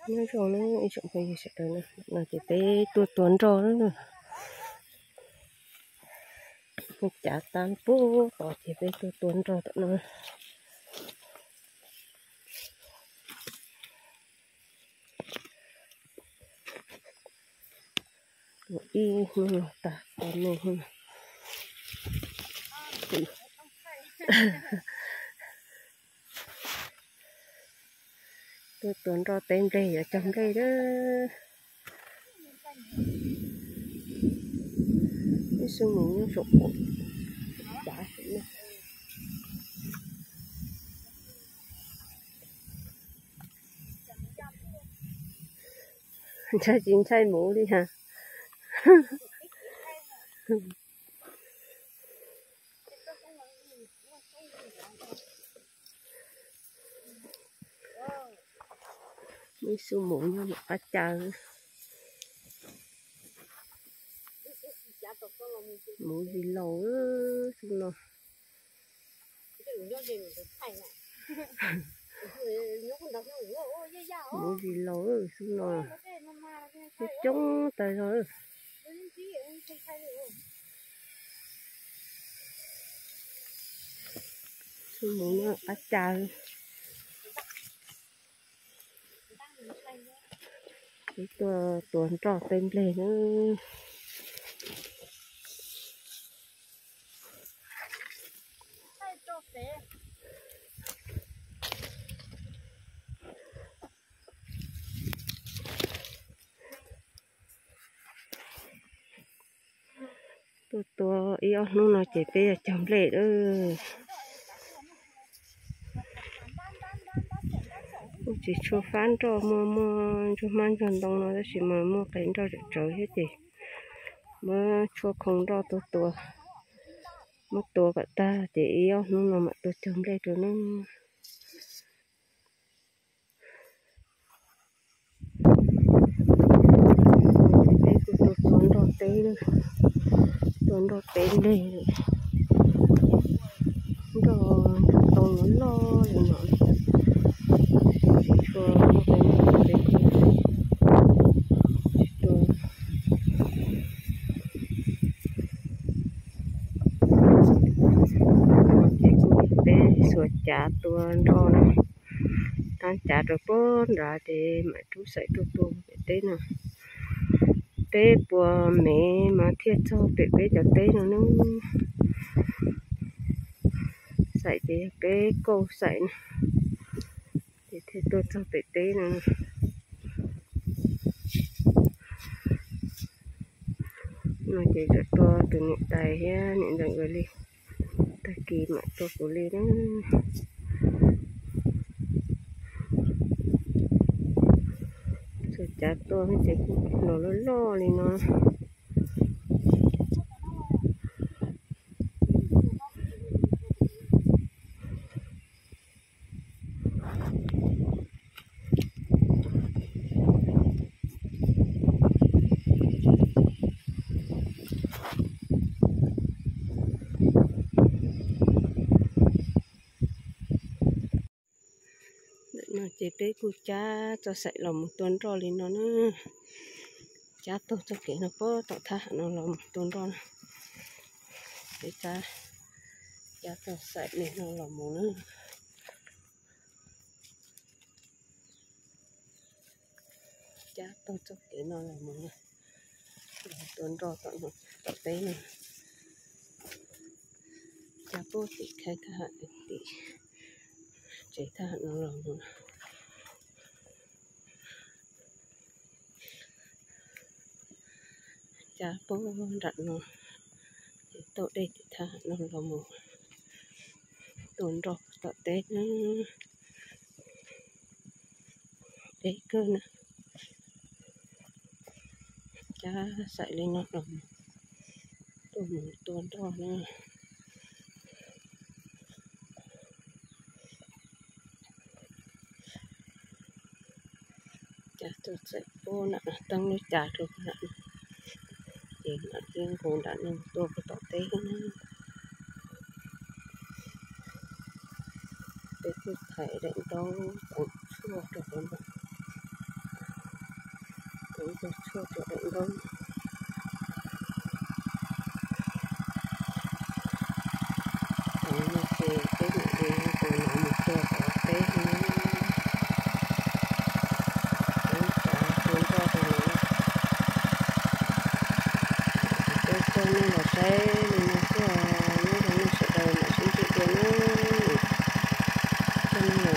Nyob zoo na ib tsoom phooj ywg sawv daws na, no ces peb tuaj tua nroj na. Cav tab puag tod ces peb tuaj tua nroj tom no. Ib hnub no tag tos me. Tuaj tua nroj teb nplej yuav cog nplej lawm. Ib xub mus nyob saum qaum cav. Ntshai tsis ntshai muv li ha. Ib xub muv nyob qab cav. Muv zis laus xwb no. Muv zis laus xwb no, coob coob tas zog. Xub muv nyob qab cav. Peb tuaj tua nroj teb nplej na. Tuaj tua ib ob hnub no ces peb yuav cog nplej lawm. Kuj tsis tshua fab nroj, muaj muaj ntsuag hmab ntsuag ntoo no tab sis mas muaj qe nroj tsawv tsawv thiab ces muab tshuaj khoo nroj tuaj tua. Muab tua kom tag ces ib ob hnub no mam tuaj cog nplej rau nawb. Peb kuj tuaj tua nroj teb, tua nroj teb nplej, nroj ntoo loj loj li no. Tsis tshua muaj qe nroj peb kuj tsis tua. Ces kuj peb xuas cav tua nroj na, tab cav rau puag nrad ces mam rub xaim tuaj tua pem teb no. Teb puas mev mas thiaj txog pem peb cov teb no na. Xaim ces yog peb kauj xaim na, ces thiaj tuaj txog pem teb no. No ces tseem tua tus niam tais thiab niam ntxawm nkawd li, tag kis mam tua kuv li na. Txhua cav tua ces kuj los loj loj li no. Ntawm no ces peb kuj cab txoj xaim los mus tua nroj li no na. Cab taug txoj kev no puag tom thab ham no los mus tua nroj na. Peb cab, cab txoj xaim li no los mus na. Cab taug txoj kev no los mus, los tua nroj tom no, tom teb no. Cab puag tim khaib thab ham, tim tsev thab ham no los mus. Cab puag nram no, ces taug dej tim thab ham no los mus tua nroj tom teb na. Deb kawg na. Cab xaim li no los tuaj mus tua nroj na. Cab txoj xaim puag nram no, teeb lub cav rau nram no, ces mam li nqus nram no tua puag tom teb na. Peb kuj thaiv daim ntaub teev tshuaj rau hauv no, Ib co tshuaj rau daim ntaub. Tam no ces peb mam li mus tus no mus tua tom teb no. Peb cov tua nroj rau no. Coj nej los saib li no xwb os, nyob zoo nej sawv daws mam sib ntsib dua na. Coj nej